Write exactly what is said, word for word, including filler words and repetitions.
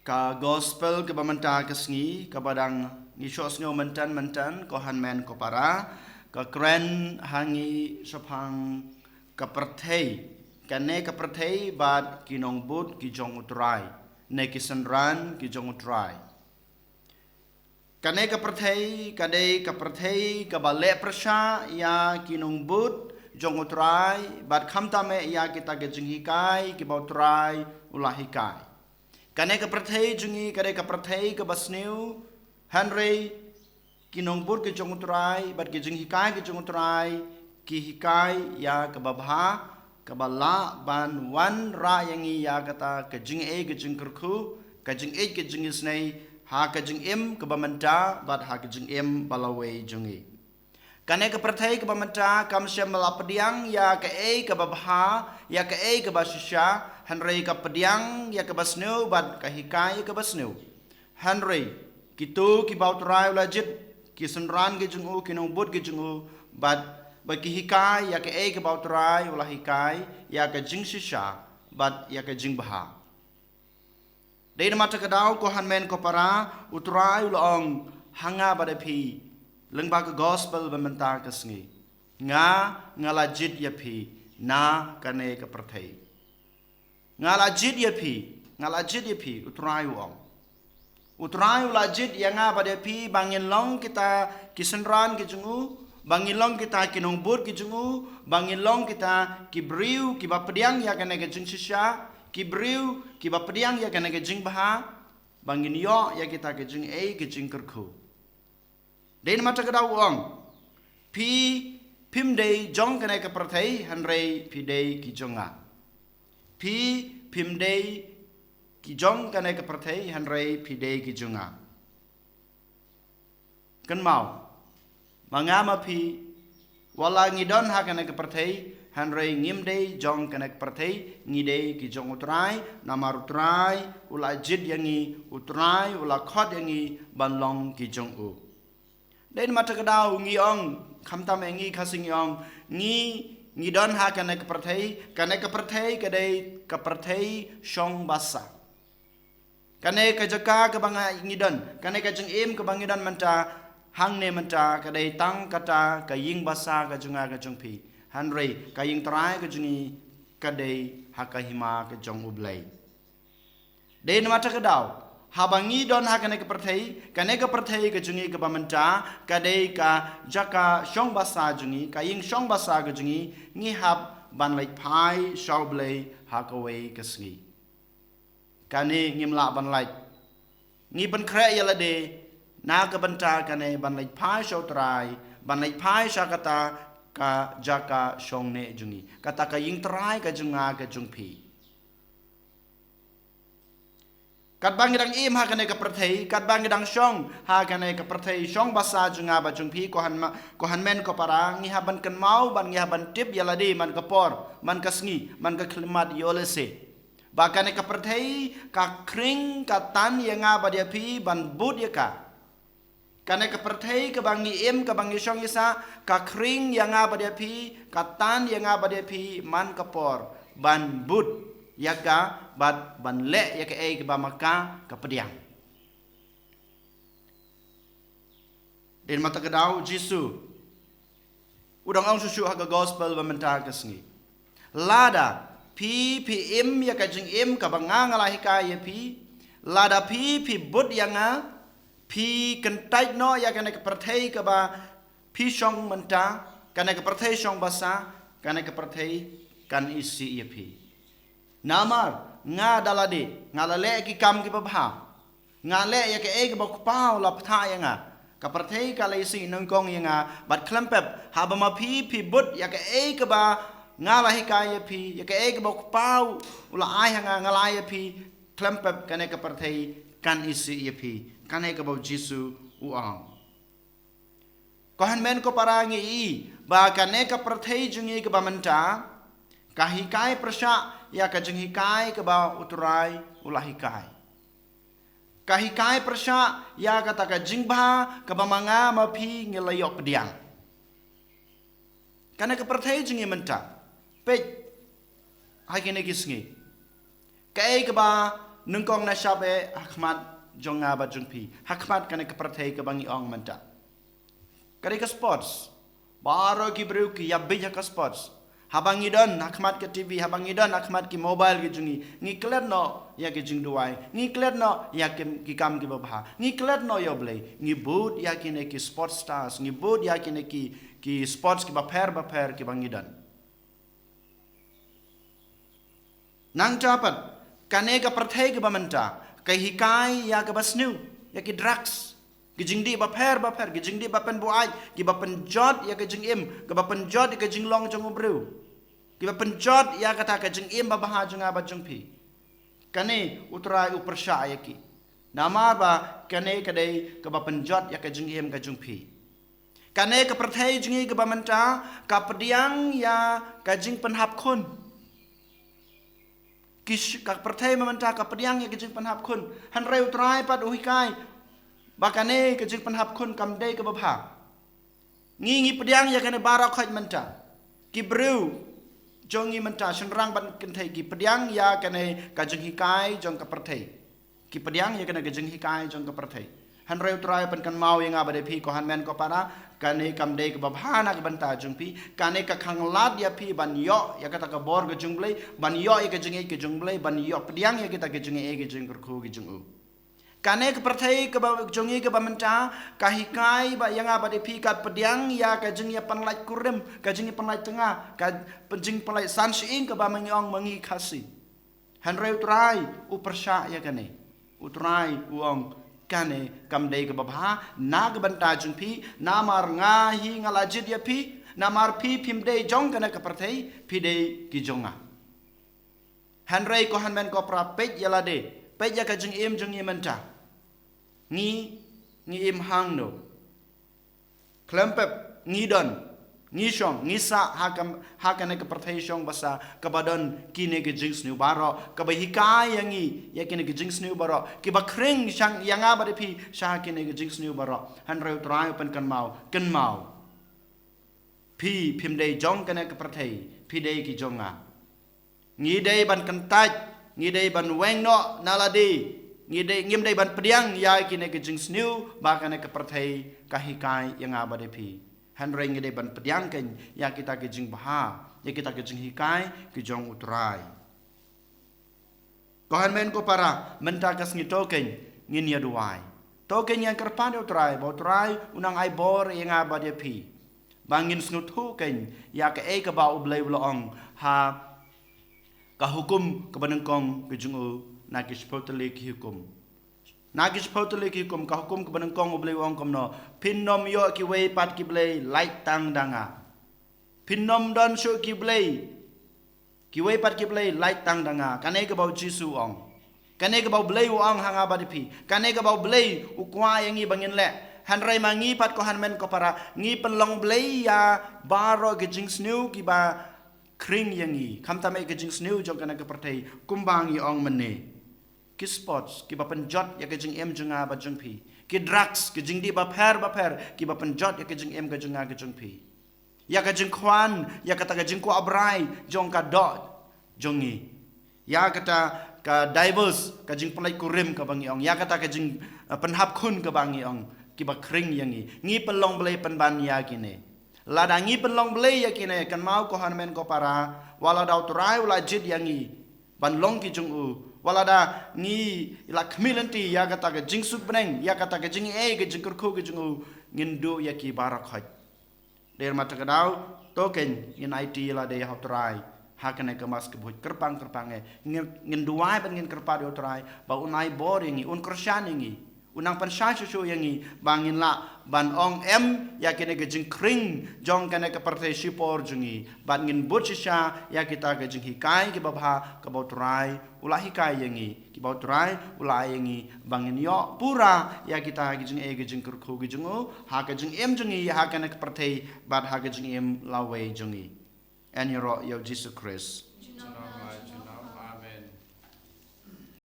Ka gospel kaba mynta ka sngi, kaba dang ngi shoh sngew myntan myntan, ko hynmen ko para, ka kren ha ngi shaphang ka pyrthei, kane ka pyrthei bad ki nongbud ki jong U Trai, ne ki synran ki jong U Trai. Kane ka pyrthei ka dei ka pyrthei kaba leh pyrshah ïa ki nongbud jong U Trai, bad khamtam eh ïa kita ki jinghikai kiba U Trai u la hikai. Kane ka pyrthei jong ngi ka dei ka pyrthei kaba sniew, hynrei ki nongbud ki jong U Trai bad ki jinghikai ki jong U Trai ki hikai ïa kaba bha, kaba lah ban wanrah ïa ngi ïa kata ka jingïeit ka jingkyrkhu, ka jingïeit ka jingisynei, ha ka jingim kaba mynta bad ha ka jingim ba lawei jong ngi. Kane ka pyrthei kaba mynta kam shym la pdiang ïa kaei kaba bha, ïa kaei kaba shisha, hynrei ka pdiang ïa kaba sniew bad ka hikai ïa kaba sniew. Hynrei kito kiba U Trai u la jied, ki synran ki jong u, ki nongbud ki jong u, bad ba ki hikai ïa kaei kaba U Trai u la hikai, ïa ka jingshisha bad ïa ka jingbha. Dei namar kata ka daw, ko hynmen ko para, U Trai u la ong ha nga bad ïa phi, lyngba ka gospel ba mynta ka sngi, nga, nga la jied ïa phi na kane ka pyrthei. Nga la jied ïa phi, nga la jied ïa phi, U Trai u ong. U Trai u la jied ïa nga bad ïa phi ba ngin long kita ki synran ki jong u, ba ngin long kita ki nongbud ki jong u, ba ngin long kita ki briew kiba pdiang ïa kane ka jingshisha, ki briew kiba pdiang ïa kane ka jingbha, ba ngin ïoh ïa kita ki jingïeit ki jingkyrkhu. Dei namar kata ka daw u ong, phi phim dei jong kane ka pyrthei, hynrei phi dei ki jong nga. Phi phim dei ki jong kane ka pyrthei, hynrei phi dei ki jong nga. Kynmaw, ma nga ma phi, wat la ngi don ha kane ka pyrthei, hynrei ngim dei jong kane ka pyrthei, ngi dei ki jong U Trai, namar U Trai u la jied ïa ngi, U Trai u la khot ïa ngi ban long ki jong u. Dei namar kata ka daw ngi ong, khamtam eh ngi Khasi ngi ong, ngi, ngi don ha kane ka pyrthei, kane ka pyrthei ka dei ka pyrthei shong basa. Kane ka jaka kaba nga ngi don, kane ka jingim kaba ngi don mynta, hangne mynta, ka dei tang kata ka ïing basa ka jong nga ka jong phi. Hynrei ka ïing trai ka jong ngi ka dei ha ka hima ka jong U Blei. Dei namar kata ka daw, haba ngi don ha kane ka pyrthei, kane ka pyrthei ka jong ngi kaba mynta, ka dei ka jaka shong basa jong ngi, ka ïing shong basa ka jong ngi, ngi hap ban leit phai sha U Blei ha kawei ka sngi. Kane ngim lah ban lait. Ngi pynkhreh ïa lade na ka bynta kane ban leit phai sha U Trai, ban leit phai sha kata ka jaka shong neh jong ngi. Kata ka ïing trai ka jong nga ka jong phi. Katba ngi dang im ha kane ka pyrthei, katba ngi dang shong ha kane ka pyrthei shong basa jong nga bad jong phi, ko hynma-, ko hynmen ko para, ngi hap ban kynmaw, ban ngi hap ban tip ïa lade man ka por, man ka sngi, man ka khyllipmat ïoh lehse. Ba kane ka pyrthei ka khring ka tan ïa nga bad ïa phi ban bud ïa ka. Kane ka pyrthei kaba ngi im, kaba ngi shong ngi sah, ka khring ïa nga bad ïa phi, ka tan ïa nga bad ïa phi man ka por ban bud ïa ka bad ban leh ïa kaei kaba ma ka ka pdiang. Dei namar kata ka daw Jisu u dang ong shuh shuh ha ka gospel ba mynta ka sngi, lada phi, phi im ïa ka jingim kaba nga nga la hikai ïa phi, lada phi, phi bud ïa nga, phi kyntait noh ïa kane ka pyrthei kaba phi shong mynta, kane ka pyrthei shong basa, kane ka pyrthei kan isih ïa phi. Namar nga da lade nga la leh ki kam kiba bha, nga leh ïa kaei kaba U Kpa u la pynthah ïa nga. Ka pyrthei ka la isih nyngkong ïa nga, bad khlem pep, haba ma phi, phi bud ïa kaei kaba nga la hikai ïa phi, ïa kaei kaba U Kpa u la ai ha nga, nga la ai ïa phi, khlem pep kane ka pyrthei kan isih ïa phi. Kane kaba u Jisu u ong. Ko hynmen ko para, ngi i ba kane ka pyrthei jong ngi kaba mynta ka hikai pyrshah ïa ka jinghikai kaba U Trai u la hikai. Ka hikai pyrshah ïa kata ka jingbha kaba ma nga ma phi ngi la ïoh pdiang. Kane ka pyrthei jong ngi mynta, peit ha kine ki sngi, kaei kaba Nyngkong na shap eh ha khmat jong nga bad jong phi, ha khmat kane ka pyrthei kaba ngi ong mynta. Ka dei ka sports. Baroh ki briew ki ïa bit ha ka sports. Haba ngi don ha khmat ka T V, haba ngi don ha khmat ki mobile ki jong ngi, ngi klet noh ïa ki jingduwai, ngi klet noh ïa ki, ki kam kiba bha, ngi klet noh ïa U Blei, ngi bud ïa kine ki sports stars, ngi bud ïa kine ki, ki sports kiba pher ba pher kiba ngi don. Nangta pat, kane ka pyrthei kaba mynta ka hikai ïa kaba sniew, ïa ki drugs, ki jingdih ba pher ba pher, ki jingdih ba pynbuaid, kiba pynjot ïa ka jingim, kaba pynjot ïa ka jinglong jong u briew, kiba pynjot ïa kata ka jingim ba bha jong nga bad jong phi. Kane U Trai u pyrshah ïa ki. Namar ba kane ka dei kaba pynjot ïa ka jingim ka jong phi. Kane ka pyrthei jong ngi kaba mynta ka pdiang ïa ka jingpynhap khun. Ki sh-, ka pyrthei ba mynta ka pdiang ïa ka jingpynhap khun. Hynrei U Trai pat u hikai ba kane ka jingpynhap khun kam dei kaba bha. Ngi, ngi pdiang ïa kane baroh khoit mynta. Ki briew jong ngi mynta, shynrang bad kynthei, ki pdiang ïa kane ka jinghikai jong ka pyrthei. Ki pdiang ïa kane ka jinghikai jong ka pyrthei. Hynrei U Trai u pynkynmaw ïa nga bad ïa phi, ko hynmen ko para, kane kam dei kaba bha na ka bynta jong phi, kane ka khanglad ïa phi ban ïoh ïa kata ka bor ka jong U Blei, ban ïoh ïa ka jingïeit ka jong U Blei, ban ïoh pdiang ïa kita ka jingïeit ka jingkyrkhu ka jong u. Kane ka pyrthei kaba jong ngi kaba mynta ka hikai ba ïa nga bad ïa phi, ka pdiang ïa ka jingïapynlait kurim, ka jingïapynlait tnga, ka jingpynlait san shyieng kaba ma ngi ong ma ngi Khasi. Hynrei U Trai u pyrshah ïa kane. U Trai u ong kane kam dei kaba bha na ka bynta jong phi, namar nga hi nga la jied ïa phi, namar phi phim dei jong kane ka pyrthei, phi dei ki jong nga. Hynrei ko hynmen ko para, peit ïa lade, peit ïa ka jingim jong ngi mynta. Ngi, ngi im hangno? Khlem pep, ngi don, ngi shong, ngi sah ha kam, ha kane ka pyrthei shong basa, kaba don kine ki jingsniew baroh, kaba hikai ïa ngi ïa kine ki jingsniew baroh, kiba khring shang ïa nga bad ïa phi sha kine ki jingsniew baroh. Hynrei U Trai u pynkynmaw, kynmaw. Phi phim dei jong kane ka pyrthei, phi dei ki jong nga. Ngi dei ban kyntait, ngi dei ban weng noh na lade, ngi dei, ngim dei ban pdiang ïa kine ki jingsniew ba kane ka pyrthei ka hikai ïa nga bad ïa phi. Hynrei ngi dei ban pdiang kein ïa kita ki jingbha, ïa kita ki jinghikai ki jong U Trai. Ko hynmen ko para, mynta ka sngi to kein ngin ïa duwai. To kein ngin kyrpad ïa U Trai, ba U Trai un nang ai bor ïa nga bad ïa phi. Ba ngin sngewthuh kein ïa kaei kaba U Blei u la ong ha ka hukum kaba nyngkong ka jong u na ki shiphew tylli ki hukum. Na ki shiphew tylli ki hukum, ka hukum kaba nyngkong U Blei u ong kumno: Phin ym ïoh kiwei pat ki blei lait tang da nga. Phin ym don shuh ki blei, kiwei pat ki blei lait tang da nga. Kane kaba U Jisu u ong. Kane kaba U Blei u ong ha nga bad ïa phi. Kane kaba U Blei u kwah ïa ngi ba ngin leh. Hynrei ma ngi pat ko hynmen ko para, ngi pynlong blei ïa baroh ki jingsniew kiba khring ïa ngi. Khamtam eh ki jingsniew jong kane ka pyrthei, kumba ngi ong mynne. Ki sports kiba pynjot ïa ka jingim jong nga bad jong phi. Ki drugs, ki jingdih bapher bapher kiba pynjot ïa ka jingim ka jong nga ka jong phi. Ïa ka jingkhwan, ïa kata ka jingkwah brai jong ka doh jong ngi. Ïa kata ka divorce, ka jingpynlait kurim kaba ngi ong. Ïa kata ka jing, eh, pynhap khun kaba ngi ong, kiba khring ïa ngi. Ngi pynlong blei pynban ïa kine. Lada ngi pynlong blei ïa kine, kynmaw ko hynmen ko para, wat lada U Trai u la jied ïa ngi ban long ki jong u, wat lada ngi la khmih lynti ïa kata ka jingsuk bneng, ïa kata ka jingaiei ka jingkyrkhu ka jong u, ngin duh ïa ki baroh khoit. Dei ma kata ka daw, to kein ngin aiti ïa lade ha U Trai ha kane ka Mass ka buit kyrpang kyrpang eh. Ngin, ngin duwai bad ngin kyrpad ïa U Trai ba un ai bor ïa ngi, un kyrshan ïa ngi, un nang pynshai shuh shuh ïa ngi ba ngin lah ban ong em ïa kane ka jingkhring jong kane ka pyrthei shipor jong ngi, bad ngin bud shisha ïa kita ka jinghikai kiba bha kaba U Trai u la hikai ïa ngi, kiba U Trai u la ai ïa ngi ba ngin ïoh pura ïa kita ki jingaiei ki jingkyrkhu ki jong u ha ka jingim jong ngi ha kane ka pyrthei bad ha ka jingim lawei jong ngi. Yn ïaroh ïa U Jisu Khrist.